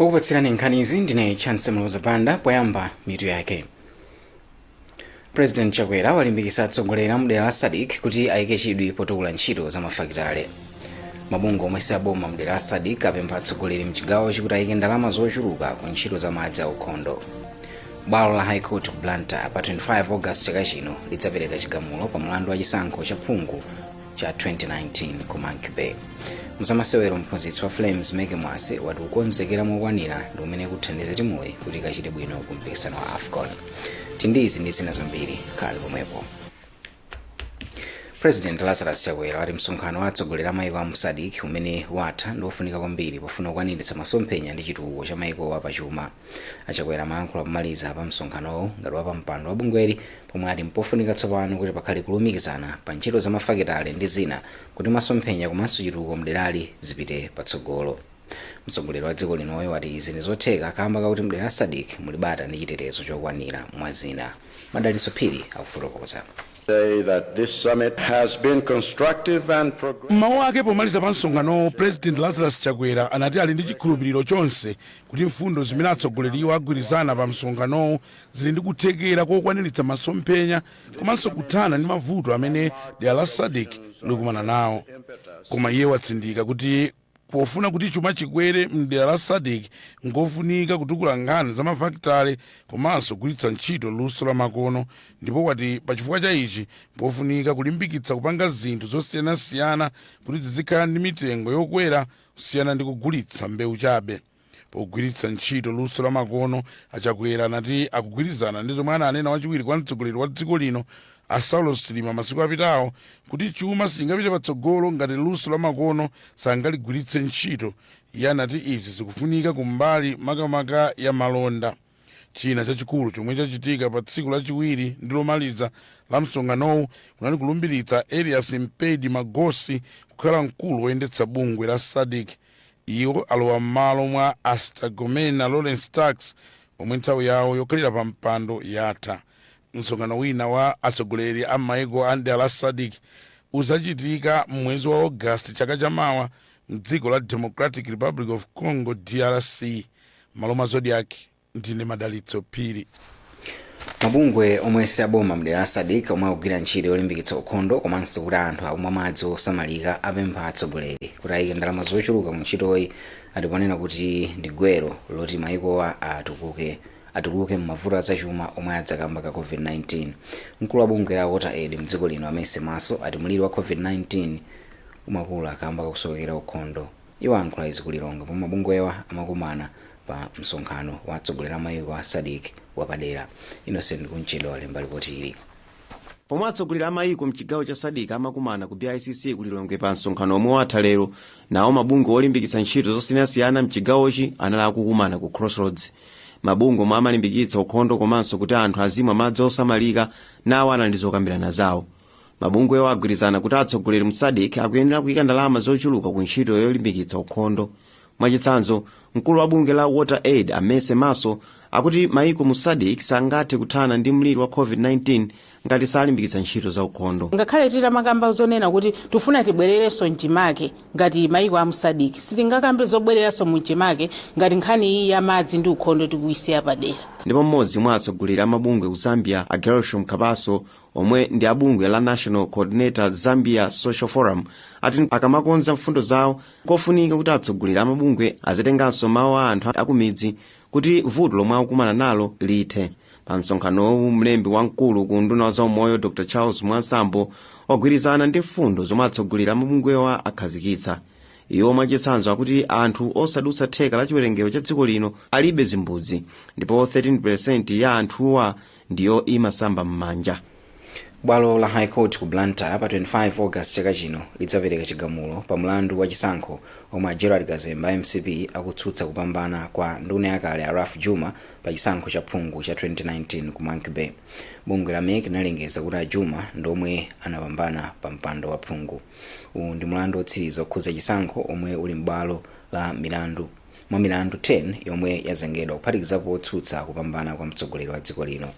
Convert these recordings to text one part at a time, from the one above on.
Okupatsirani nkhanizi ndine Chance Mloza Banda. Poyamba, mitu yake. President Chakwera walimbikitsa atsogoleri a mdera la SADC kuti ayike chidwi potukula ntchito za mafakitale. Mabungwe omwe si aboma mdera la SADC apempha atsogoleri mchigawochi kuti ayike ndalama zochuluka ku ntchito za madzi aukhondo. Bwalo la High Court ku Blantyre pa 25 August chaka chino lidzapereka chigamulo pa mlandu wa chisankho cha phungu cha 2019 ku Monkey Bay. Mzamasewero, mphunzitsi wa Flames Meke Mwase wati kukonzekera mokwanira ndi umene kuthandiza timuyi kuti ikachite bwino ku mpikisano wa AFCON. Tindizi ndi zina zambiri, khali pomwepo. President Lazarus Chakwera wati msonkhano wa atsogoleri a maiko a mu SADC umene watha ndi wofunika kwambiri pofuna kukwaniritsa masomphenya ndi chitukuko cha maikowa pachuma. Achakwera amayankhula pomaliza pa msonkhanowu ngati wapampando wa bungweli, pomwe ati mpofunika tsopano kuti pakhale kulumikizana pa ntchito za mafakitale ndi zina kuti masomphenya komanso chitukuko mderali zipite patsogolo. Mtsogoleri wa dziko linoyo wati izi ndi zotheka kamba kakuti mdera la SADC muli bata ndi chitetezo chokwanira, mwa zina. Madalitso Phiri akufotokoza. Say that this summit has been constructive and progressive. Mmawu ake pomaliza pa msonkhanowo, President Lazarus Chakwera anati ali ndi chikhulupiriro chonse kuti mfundo zimene atsogoleriwo agwirizana pa msonkhanowu zili ndi kuthekera kokwaniritsa masomphenya komanso kuthana ndi mavuto amene dera la SADC likumana nawo. Koma iye watsindika kuti pofuna kuti chuma chikwere mdera la SADC, nkofunika kutukula nkhani za mafakitale komanso kugwiritsa ntchito luso la makono, ndipo wati pachifukwa cha ichi pofunika kulimbikitsa kupanga zinthu zosiyanasiyana kuti zizikhala ndi mitengo yokwera kusiyana ndi kugulitsa mbewu chabe. Pogwiritsa ntchito luso la makono, Achakwera anati akugwirizana ndi zomwe ananena wachiwiri kwa mtsogoleri wa dziko lino a Saulos Chilima masiku apitawo kuti chuma sichingapite patsogolo ngati luso la makono sangaligwiritse ntchito. Iye anati izi zikufunika kumbali makamaka ya malonda. China chachikulu chomwe chachitika pa tsiku lachiwiri ndi lomaliza la msonkhanowu kunali kulumbiritsa Elias Mpedi Magosi kukhala mkulu woyendetsa bungwe la SADC. Iwo alowa m'malo mwa a Stergomena Lawrence Tax omwe nthawi yawo yokhalira pa mpando yatha. Msonkhano wina wa atsogoleri a maiko a dera la SADC uzachitika mwezi wa August chaka chamawa mdziko la Democratic Republic of Congo, DRC. Malo mwa Zodiak, ndine Madalitso Phiri. Mabungwe omwe si aboma mdera la SADC omwe akugwira ntchito yolimbikitsa ukhondo komanso kuti anthu akumwa madzi osamalika apempha atsogoleri kuti ayike ndalama zochuluka mu ntchitoyi, ati ponena kuti ndi gwero loti maikowa atuluke m'mavuto azachuma omwe adza kamba ka COVID-19. Mkulu wa bungwe la Water Aid mdziko lino, a Mercy Maso, ati mliri wa COVID-19 umakula kamba kakusowekera ukhondo. Iwo ayankhula izi ku Lilongwe pomwe mabungwewa amakumana pa msonkhano wa atsogoleri a maiko a SADC wapadera. Innocent Kunchedwa walemba ripoti ili. Pomwe atsogoleri a mayiko mchigawo cha SADC amakumana ku BICC ku Lilongwe pa msonkhano omwe watha lero, nawo mabungwe olimbikitsa ntchito zosiyanasiyana mchigawochi anali akukumana ku Crossroads. Mabungwe omwe amalimbikitsa ukhondo komanso kuti anthu azimwa madzi osamalika nawo anali ndi zokambirana zawo. Mabungwewo agwirizana kuti atsogoleri mu SADC akuyenera kuyika ndalama zochuluka ku ntchito yolimbikitsa ukhondo. Mwachitsanzo, mkulu wa bungwe la Water Aid, a Mercy Maso, akuti maiko mu SADC sangathe kuthana ndi mliri wa COVID-19 ngati salimbikitsa ntchito za ukhondo. Ngakhale titamakamba zonena kuti tifuna tibwererenso mchimake ngati maiko a mu SADC, sitingakambe zobwereranso mchimake ngati nkhani iyi ya madzi ndi ukhondo tikuyisiya padera. Ndipo mmodzi mwa atsogoleri a mabungwe ku Zambia, a Gershom Kabaso, omwe ndi abungwe la National Coordinator Zambia Social Forum, ati akamakonza mfundo zawo kofunika kuti atsogoleri a mabungwe azitenganso mawu a anthu akumidzi kuti vuto lomwe akukumana nalo lithe. Pa msonkhanowu, mlembi wamkulu ku unduna wa zaumoyo, Dr Charles Mwansambo, wagwirizana ndi mfundo zomwe atsogoleri a mabungwewa akhazikitsa. Iwo mwachitsanzo akuti anthu osadutsa theka la chiwerengero cha dziko lino alibe zimbudzi, ndipo 13% ya anthuwa ndiyo imasamba m'manja. Bwalo la High Court ku Blantyre pa 25 August chaka chino lidzapereka chigamulo pa mlandu wa chisankho omwe a Gerald Kazemba, MCP, akutsutsa kupambana kwa nduna yakale a Ralph Juma pa chisankho cha phungu cha 2019 ku Monkey Bay. Bungwe la MEC linalengeza kuti a Juma ndomwe anapambana pa mpando wa phungu. Uwu ndi mlandu wotsiriza okhudza chisankho omwe uli m'bwalo la milandu mwa milandu 10 yomwe yazengedwa, kuphatikizapo otsutsa kupambana kwa mtsogoleri wa dziko lino.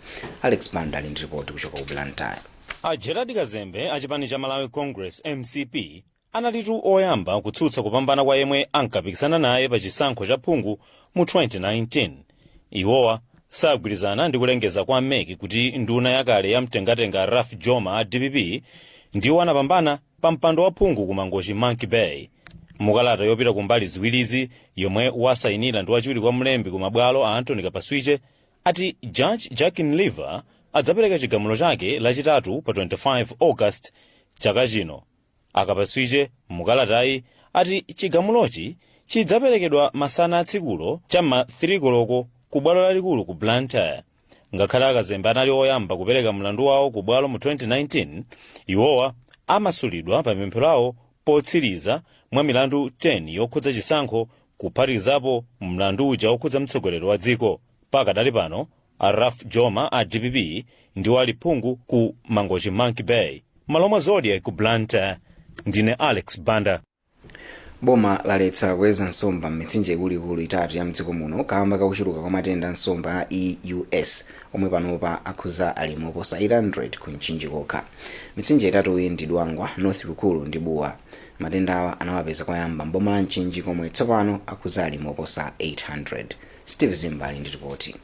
Alex Banda ali ndi ripoti kuchoka ku Blantyre. A Gerald Kazembe achipani cha Malawi Congress, MCP, Analitu oyamba kutsutsa kupambana kwa yemwe ankapikisana naye pa chisankho cha phungu mu 2019. Iwowa sagwirizana ndi kulengeza kwa MEC kuti nduna yakale ya mtengatenga Ralph Jooma a DPP ndiwo anapambana pa mpando wa phungu ku Mangochi Monkey Bay. Mukalata yopita ku mbali ziwirizi, yomwe wasayinira ndi wachiwiri kwa mlembi ku mabwalo a Anthony Kapaswiche, ati Judge Jackin Liver adzapereka chigamulo chake Lachitatu pa 25 August chaka chino. Akapaswiche mukalatayi ati chigamulochi chidzaperekedwa masana a tsikulo cham'ma 3 koloko ku bwalo lalikulu ku Blantyre. Ngakhale akazembe anali oyamba kupereka mlandu wawo ku bwalo mu 2019, iwowa amasulidwa pa pemphero lawo potsiriza mwa milandu 10 yokhudza chisankho, kuphatikizapo mlandu uja wokhudza mtsogoleri wa dziko. Pakadali pano a Ralph Jooma a DPP ndiwo ali phungu ku Mangochi Monkey Bay. M'malo mwa Zodiak ku Blantyre, ndine Alex Banda. Boma laletsa kuweza nsomba m'mitsinje ikuluikulu itatu ya mdziko muno kamba kakuchuluka kwa matenda a nsomba a EUS omwe panopa akhuza alimi oposa 800 ku Mchinji kokha. Mitsinje itatuyi ndi Dwangwa, North Rukuru ndi Buwa. Matenda awa anawapeza koyamba mboma la Mchinji, komwe tsopano akhuza alimi oposa 800. Steve Zimba ali ndi ripoti.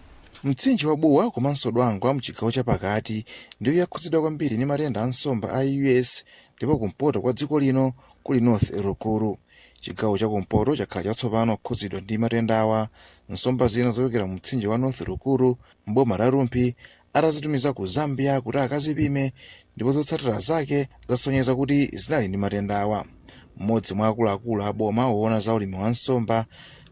Mtsinje wa Buwa komanso Dwangwa mchigawo chapakati ndiyo yakhudzidwa kwambiri ndi matenda a nsomba a EUS, ndipo kumpoto kwa dziko lino kuli North Rukuru. Chigawo chakumpoto chakhala chatsopano kukhudzidwa ndi matenda awa, nsomba zina zochokera mu mtsinje wa North Rukuru mboma la Rumphi atazitumiza ku Zambia kuti akazipime, ndipo zotsatira zake zasonyeza kuti zinali ndi matenda awa. Mmodzi mwa akuluakulu a boma woona za ulimi wa nsomba,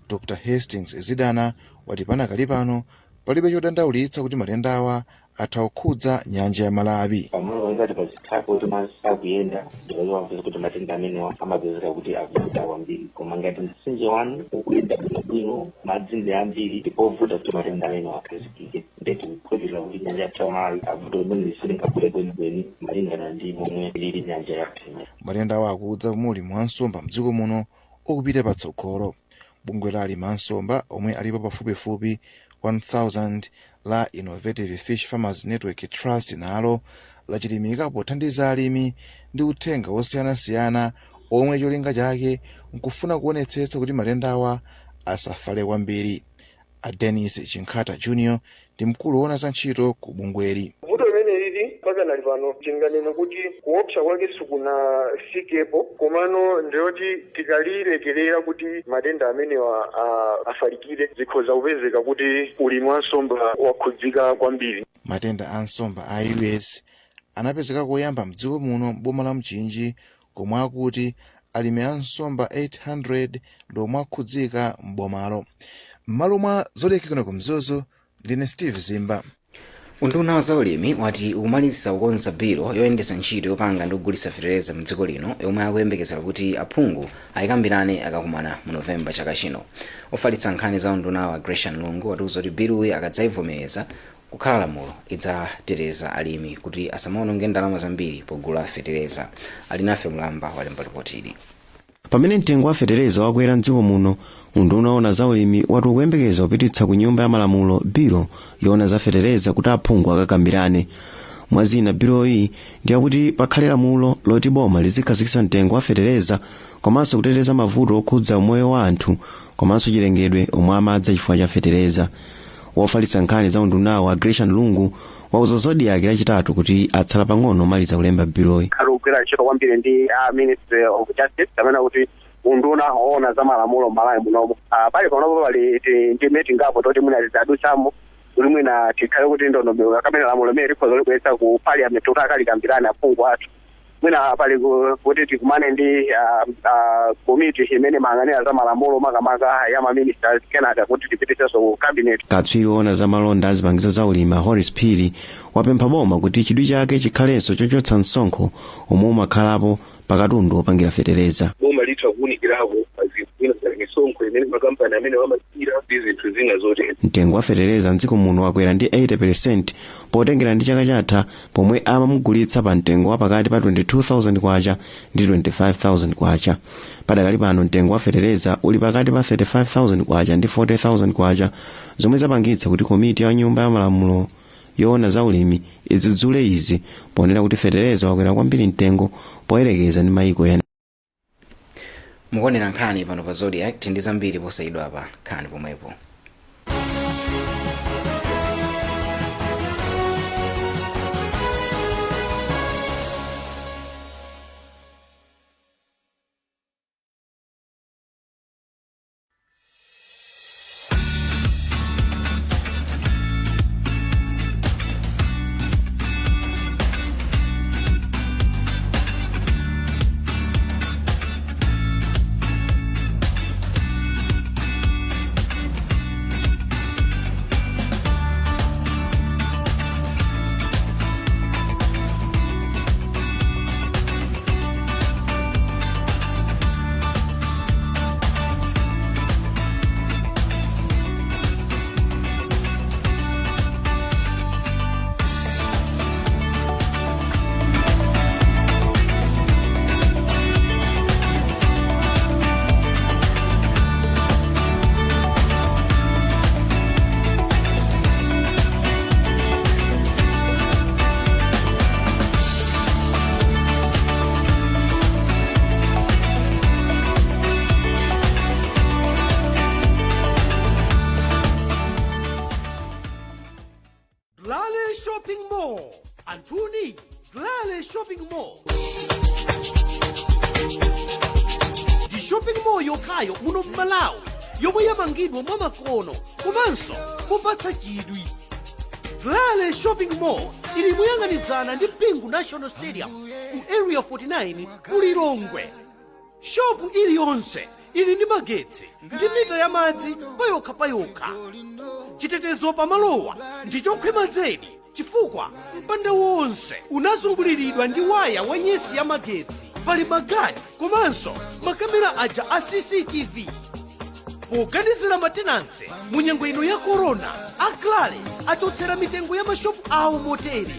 Dr Hastings Zidana, wati panakali pano palibe chodandaulitsa kuti matenda awa atha kukhudza nyanja ya Malawi. Pamalo ngati pazithapo kuti madzi akuyenda, ndipazimapeza kuti matenda amenewa amapezeka kuti akuvuta kwambiri. Koma ngati mtsinje wanu ukuyenda bwinobwino, madzi ndi ambiri, ndipovuta kuti matenda amenewa akhazikike. Ndeti kukhulupirira kuti nyanja yathu ya Malawi avuto limene silingakule kwenikweni malingana ndi momwe ilili nyanja yathu imene. Matenda awa akudza pomwe ulimi wa nsomba mdziko muno ukupita patsogolo. Bungwe la alimi a nsomba omwe alipo pafupifupi 1000 la Innovative Fish Farmers Network Trust nalo lachilimika pothandiza alimi ndi uthenga wosiyanasiyana omwe cholinga chake nkufuna kuonetsetsa kuti matendawa asafale kwambiri. A Dennis Chinkhata Junior ndi mkulu woona za ntchito ku bungweli. Vuto limene lili pakanali pano, tinganene kuti kuopsa kwake sikunafikepo, komano ndiyoti tikalilekerera kuti matenda amenewa afalikire, zikhoza kupezeka kuti ulimi wa nsomba wakhudzika kwambiri. Matenda a nsomba a EUS anapezeka koyamba mdziko muno m'boma la Mchinji, komwe akuti alimi a nsomba 800 ndi omwe akhudzika m'bomalo. M'malo mwa Zodiak kuno ku Mzuzu, ndine Steve Zimba. Unduna wa zaulimi wati ukumaliza kukonza bilo yoyendetsa ntchito yopanga ndi kugulitsa fetereza mdziko lino, yomwe akuyembekezera kuti aphungu ayikambirane akakumana mu Novemba chaka chino. Ofalitsa nkhani za unduna wa Gresham Lungu watiuza kuti biluyi akadzayivomereza kukhala lamulo, idzateteza alimi kuti asamaononge ndalama zambiri pogula fetereza. Alinafe Mulamba walemba ripotili. Pamene mtengo wa fetereza wakwera mdziko muno, unduna woona za ulimi wati ukuyembekeza kupititsa ku Nyumba ya Malamulo bilo yoona za fetereza kuti aphungu akakambirane. Mwazina, biloyi ndiyakuti pakhale lamulo loti boma lizikhazikitsa mtengo wa fetereza komanso kuteteza mavuto okhudza umoyo wa anthu komanso chilengedwe omwe amadza chifukwa cha fetereza. Wofalitsa nkhani za undunawo a Gresham Lungu wauza Zodiak Lachitatu kuti atsala pang'ono omaliza kulemba biloyi. Khali kugwira ntchito kwambiri ndi a Ministry of Justice kapena kuti unduna woona za malamulo m'Malawi munomo. Pali panopo pali ndi tingapo toti mwina tidzadutsamo kuti mwina tikhale kuti ndondomeko kapena lamulo limene likhoza libweretsa ku Parliament kuti akalikambirane aphungu athu. Mwina pali kuti tikumane ndi komiti imene imayang'anira za malamulo, makamaka ya maministers, kenaka kuti tipitisenso ku Cabinet. Katswiri woona za malonda a zipangizo za ulimi Horace Phiri wapempha boma kuti chidwi chake chikhalenso chochotsa msonkho omwe umakhalapo pa katundu wopangira fetereza. Boma litha kuwunikirako pa zinthu zina ngati misonkho imene makampani amene amasira ndi zinthu zina zotere. Mtengo wa fetereza mdziko muno wakwera ndi 80% potengera ndi chaka chatha, pomwe amamugulitsa pa mtengo wa pakati pa 22,000 kwacha ndi 25,000 kwacha. Padakali pano mtengo wa fetereza uli pakati pa 35,000 kwacha ndi 40,000 kwacha, zomwe zapangitsa kuti komiti ya Nyumba ya Malamulo yoona za ulimi idzudzule izi, ponena kuti fetereza wakwera kwambiri mtengo poyerekeza ndi mayiko ena. Mukuonera nkhani pano pa Zodiak ndi zambiri posachedwapa. Khalani pomwepo. Glale Shopping Mall. Anthuni, Glale Shopping Mall ndi shopping mall yokhayo muno m'Malawi yomwe yamangidwa mwamakono komanso mopatsa chidwi. Glale Shopping Mall ili moyang'anizana ndi Bingu National Stadium ku Area 49 ku Lilongwe. Shopu iliyonse ili ndi magetsi ndi mita ya madzi payokha payokha. Chitetezo pamalowa ndi chokhwima zedi chifukwa mpanda wonse unazunguliridwa ndi waya wa nyesi ya magetsi. Pali magadi komanso makamera aja a CCTV. Poganizira matenansi mu nyengo ino ya korona, a Glale achotsera mitengo ya mashopu awo motere: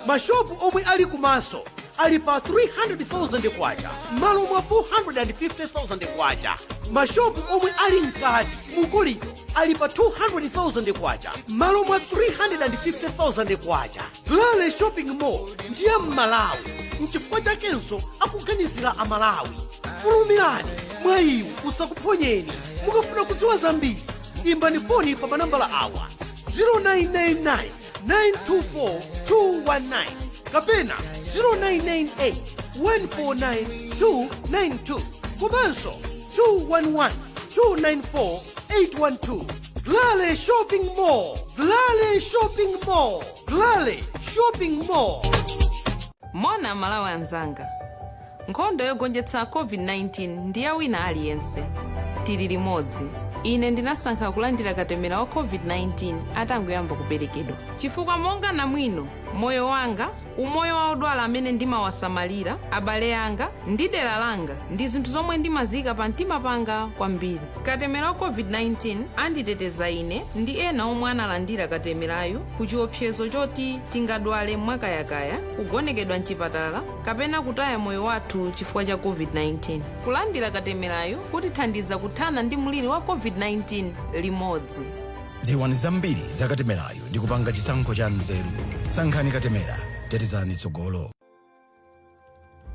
mashopu omwe ali kumaso ali pa 300,000 kwacha m'malo mwa 450,000 kwacha. Mashopu omwe ali mkati mu kolido ali pa 200,000 kwacha m'malo mwa 350,000 kwacha. Glale Shopping Mall ndiye m'Malawi, nchifukwa chakenso akuganizira Amalawi. Fulumirani, mwayiwu usakuphonyeni. Mukafuna kudziwa zambiri, imbani foni pa manambala awa: 0999 924 219 kapena 0998 149 292 komanso 211 294 812. Glale Shopping Mall, Glale Shopping Mall, Glale Shopping Mall. Moni Amalawi anzanga, nkhondo yogonjetsa COVID-19 ndi ya wina aliyense. Tili limodzi. Ine ndinasankha kulandira katemera wa COVID-19 atangoyamba kuperekedwa, chifukwa monga namwino, moyo wanga, umoyo wa odwala amene ndimawasamalira, abale anga ndi dera langa ndi zinthu zomwe ndimaziyika pa mtima panga kwambiri. Katemera wa COVID-19 anditeteza ine ndi ena omwe analandira katemerayo ku chiopsezo choti tingadwale mwakayakaya, kugonekedwa mchipatala kapena kutaya moyo wathu chifukwa cha COVID-19. Kulandira katemerayo kutithandiza kuthana ndi mliri wa COVID-19 limodzi. Dziwani zambiri za katemerayo ndi kupanga chisankho cha nzeru. Sankhani katemera, tetezani tsogolo.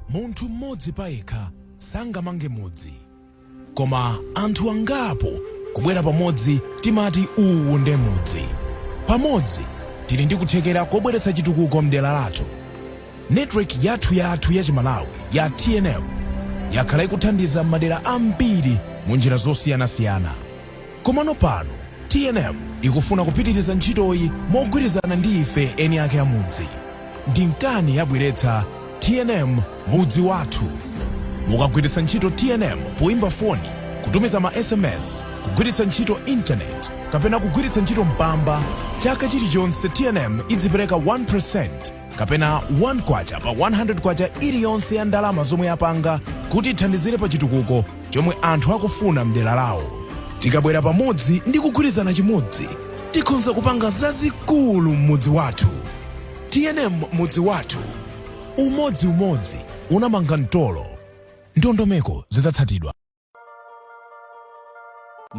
Munthu mmodzi payekha sangamange mudzi, koma anthu angapo kubwera pamodzi timati uwu nde mudzi. Pamodzi tili ndi kuthekera kobweretsa chitukuko mdera lathu. Network yathu yathu ya Chimalawi ya TNM yakhala ikuthandiza madera ambiri mu njira zosiyanasiyana. Komano pano TNM ikufuna kupitiriza ntchitoyi mogwirizana ndi ife eni ake amudzi. Ndi nkani yabweretsa TNM Mudzi Wathu. Mukagwiritsa ntchito TNM poimba foni, kutumiza ma SMS, kugwiritsa ntchito intaneti kapena kugwiritsa ntchito Mpamba, chaka chilichonse TNM idzipereka 1% kapena 1 kwacha pa 100 kwacha iliyonse ya ndalama zomwe yapanga kuti ithandizire pa chitukuko chomwe anthu akufuna mdera lawo. Tikabwera pamodzi ndi kugwirizana chimodzi, tikhonza kupanga zazikulu m'mudzi wathu. TNM Mudzi Wathu, umodziumodzi unamanga mtolo. Ndondomeko zidzatsatidwa.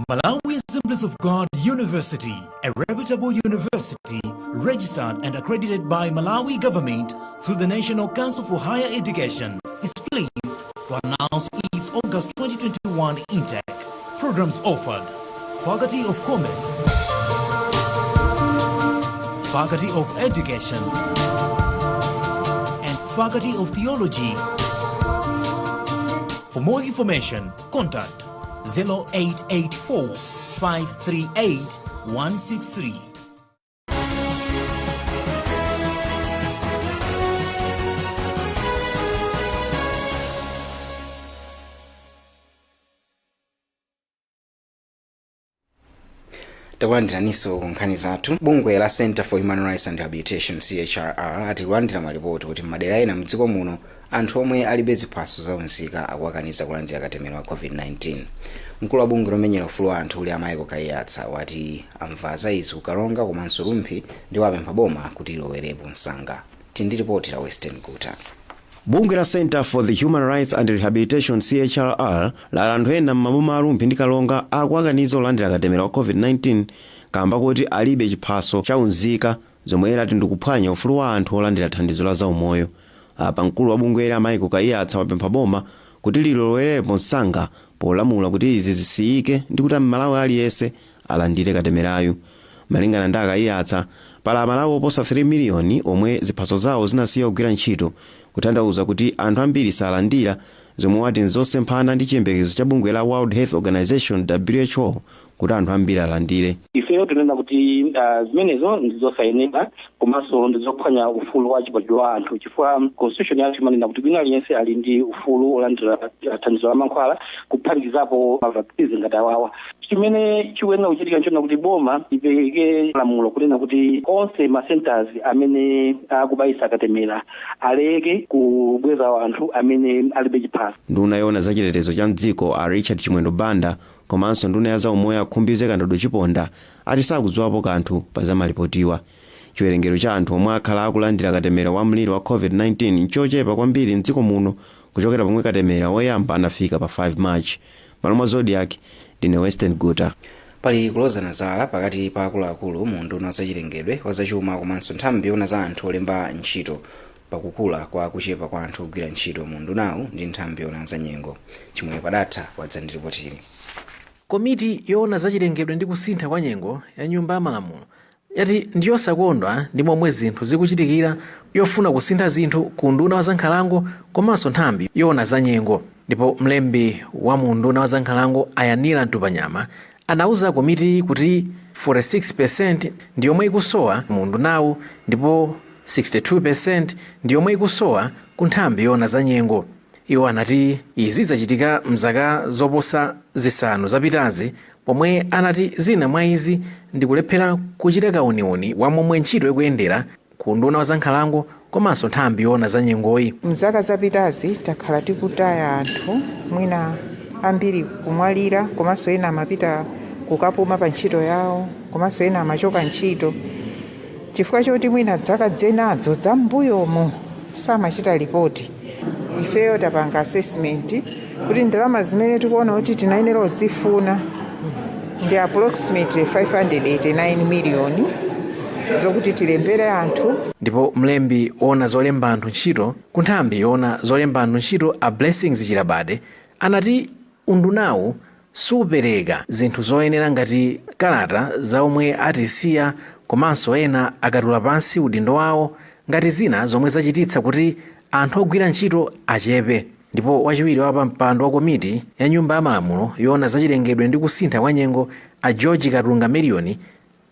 Malawi Assemblies of God University, a reputable university registered and accredited by Malawi government through the National Council for Higher Education, is pleased to announce its August 2021 intake. Programs offered: Faculty of Commerce, Faculty of Education, and Faculty of Theology. For more information, contact 0884 538 163. Takulandiraninso ku nkhani zathu. Bungwe la Center for Human Rights and Rehabilitation, CHRR, ati kulandira malipoti kuti m'madera ena mdziko muno anthu omwe alibe ziphaso zaunzika akuwakaniza kulandira katemera wa COVID-19. Mkulu wa bungwe lomenyera ufulu wa anthu uli a Michael Kaiyatsa wati amva za izi ku Karonga komanso Rumphi ndipo apempha boma kuti lilowerepo msanga. Tili ndi ripoti la Western Guta. Bungwe la Center for the Human Rights and Rehabilitation, CHRR, lati anthu ena m'maboma a Rumphi ndi Karonga akuwakaniza kulandira katemera wa COVID-19 kamba kuti alibe chiphaso chaunzika, zomwe lati ndikuphwanya ufulu wa anthu olandira thandizo la zaumoyo. Apa mkulu wa bungweli a Michael Kaiyatsa wapempha boma kuti lilowerepo msanga polamula kuti izi zisiyike ndi kuti Mmalawi aliyense alandire katemerayu. Malingana ndi a Kaiyatsa, pali Amalawi oposa 3 miliyoni omwe ziphaso zawo zinasiya kugwira ntchito, kutanthauza kuti anthu ambiri salandira, zomwe wati nzosemphana ndi chiyembekezo cha bungwe la World Health Organization, WHO, kuti anthu ambiri alandire. Ifeyo tinena kuti zimenezo ndizosayenera komanso ndizophwanya ufulu wa chibadwidwe wa anthu, chifukwa constitution yathu imanena kuti wina aliyense ali ndi ufulu olandira thandizo la mankhwala, kuphatikizapo ma vaccines ngati awawa. Chimene chikuyenera kuchitika nchona kuti boma lipereke lamulo kunena kuti onse ma centers amene akubayisa katemera aleke kubweza anthu amene alibe chiphaso. Nduna yoona zachitetezo cha mdziko a Richard Chimwendo Banda komanso nduna ya zaumoyo a Khumbize Kandodo Chiponda ati sakudziwapo kanthu pa zamalipotiwa. Chiwerengero cha anthu omwe akhala akulandira katemera wa mliri wa COVID-19 nchochepa kwambiri mdziko muno kuchokera pomwe katemera woyamba anafika pa 5 March. M'malo mwa Zodiak, ndine Western Guta. Pali kulozana zala pakati pa akuluakulu mu unduna wa zachilengedwe, wa zachuma komanso nthambi yoona za anthu olemba ntchito pakukula kwa kuchepa kwa anthu ogwira ntchito mu undunawu ndi nthambi yoona za nyengo. Chimwemwe Padatha wadza ndi ripotili. Komiti yoona zachilengedwe ndi kusintha kwa nyengo ya Nyumba ya Malamulo yati ndiyosakondwa ndi momwe zinthu zikuchitikira yofuna kusintha zinthu ku unduna wa zankhalango komanso nthambi yoona za nyengo. Ndipo mlembi wa mu unduna wa zankhalango a Yanira Mtupanyama anauza komitiyi kuti 46% ndi yomwe ikusowa mu undunawu ndipo 62% ndi yomwe ikusowa ku nthambi yoona za nyengo. Iwo anati izi zachitika mzaka zoposa 5 zapitazi, pomwe anati zina mwa izi ndi kulephera kuchita kauniuni wa momwe ntchito ikuyendera ku unduna wa zankhalango komanso nthambi yoona za nyengoyi. Mzaka zapitazi takhala tikutaya anthu, mwina ambiri kumwalira, komanso ena amapita kukapuma pa ntchito yawo, komanso ena amachoka ntchito chifukwa choti mwina zaka zenazo zam'mbuyomo samachita ripoti. Ifeyo tapanga assessment kuti ndalama zimene tikuona kuti tinayenera kuzifuna ndi approximately 589 million zokuti tilembere anthu. Ndipo mlembi woona zolemba anthu ntchito ku nthambi yoona zolemba anthu ntchito a Blessings Chilabade anati undunawu supereka zinthu zoyenera ngati kalata za omwe atisiya komanso ena akatula pansi udindo wawo ngati zina zomwe zachititsa kuti anthu ogwira ntchito achepe. Ndipo wachiwiri wa pampando wa komiti ya Nyumba ya Malamulo yoona zachilengedwe ndi kusintha kwa nyengo a George Katunga Miliyoni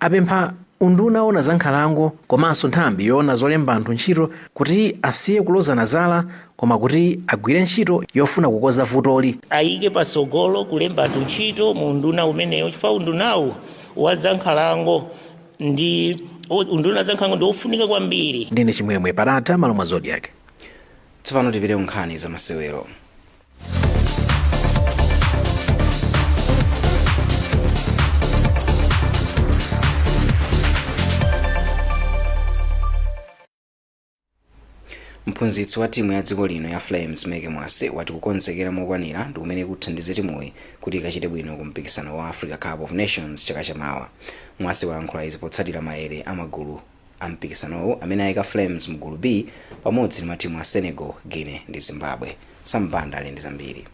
apempha unduna woona za nkhalango komanso nthambi yoona zolemba anthu ntchito kuti asiye kulozana zala koma kuti agwire ntchito yofuna kukonza vutoli. Ayike patsogolo kulemba anthu ntchito mu unduna umenewo, chifukwa undunawu wa zankhalango ndi unduna wa zankhalango ndi wofunika kwambiri. Ndine Chimwemwe Padatha, m'malo mwa Zodiak. Tsopano tipite ku nkhani za masewero. Mphunzitsi wa timu ya dziko lino ya Flames, Meke Mwase, wati kukonzekera mokwanira ndi kumene kuthandize timuyi kuti ikachite bwino ku mpikisano wa Africa Cup of Nations chaka chamawa. Mwase walankhula izi potsatira maere a magulu a mpikisanowu amene ayika Flames mu gulu B pamodzi ndi matimu a Senegal, Guinea ndi Zimbabwe. Sam Banda ali ndi zambiri.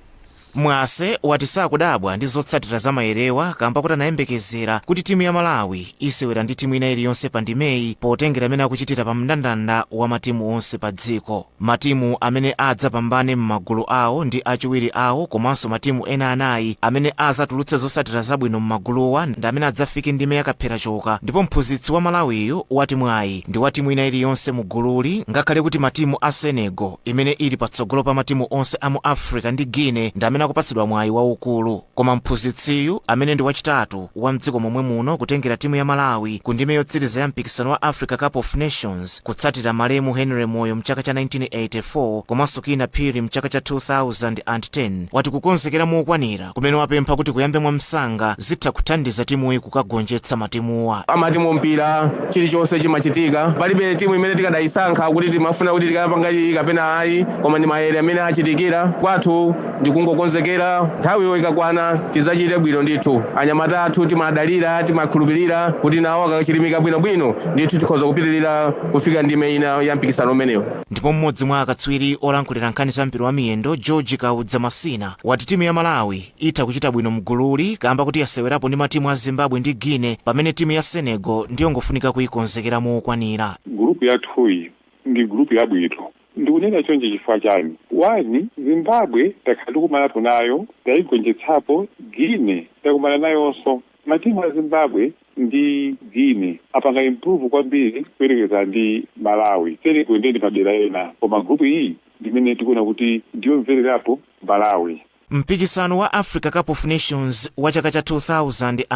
Mwase wati sakudabwa ndi zotsatira za mayerewa kamba kuti anayembekezera kuti timu ya Malawi isewera ndi timu ina iliyonse pa ndimeyi, potengera amene akuchitira pa mndandanda wa matimu onse pa dziko. Matimu amene adzapambane m'magulu awo ndi achiwiri awo komanso matimu ena anayi amene azatulutse zotsatira zabwino m'maguluwa ndi amene adzafike ndime yakaphera choka. Ndipo mphunzitsi wa Malawiyu wati mwayi ndi wa timu ina iliyonse mu gululi, ngakhale kuti matimu a Senegal, imene ili patsogolo pa matimu onse a mu Africa, ndi Guinea ndi amene akupatsidwa mwayi waukulu. Koma mphunzitsiyu, amene ndi wachitatu wa mdziko momwe muno kutengera timu ya Malawi ku ndime yotsiriza ya mpikisano wa Africa Cup of Nations, kutsatira malemu Henry Moyo mchaka cha 1984 komanso Kinnah Phiri mchaka cha 2010, wati kukonzekera mokwanira kumene wapempha kuti kuyambe mwamsanga zitha kuthandiza timuyi kukagonjetsa matimuwa. Amati mu mpira chilichonse chimachitika. Palibe timu imene tikadayisankha kuti timafuna kuti tikapanga iyi kapena ayi, koma ndi maere amene achitikira. Kwathu ndikungokonzekera, nthawiyo ikakwana tidzachite bwino ndithu. Anyamata athu timadalira, timakhulupirira kuti nawo akachilimika bwinobwino ndithu tikhoza kupitirira kufika ndime ina ya mpikisano umenewo. Ndipo mmodzi mwa akatswiri olankhulira nkhani za mpira wa miyendo, George Kaudza Masina, wati timu ya Malawi itha kuchita bwino mgululi kamba kuti yasewerapo ndi matimu a Zimbabwe ndi Guinea, pamene timu ya Senegal ndiyongofunika kuyikonzekera mokwanira. Gulupu yathuyi ndi gulupu yabwino. Ndikunena chonchi chifukwa chani? One, Zimbabwe takhala tikumanapo nayo, tayigonjetsapo. Guinea takumana nayonso. Matimu a Zimbabwe ndi Guinea apanga improve kwambiri kuyerekeza ndi Malawi. Senegal ndi padera ena, koma gulupu iyi ndimene tikuona kuti ndiyomvererapo Malawi. Mpikisano wa Africa Cup of Nations wa chaka cha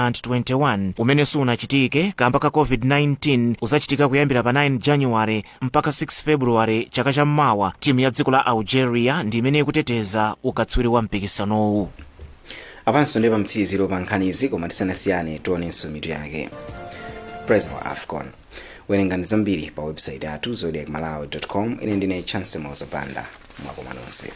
2021, umene sunachitike kamba ka COVID-19, uzachitika kuyambira pa 9 January mpaka 6 February chaka cham'mawa. Timu ya dziko la Algeria ndi imene ikuteteza ukatswiri wa mpikisanowu. Apanso ndi pamtsiriziro pa nkhanizi, koma tisanasiyane tionenso mitu yake. President wa AFCON. Werengani zambiri pa website yathu zodiakmalawi.com. Ine ndine Chance Mozopanda. Mwakoma nonse.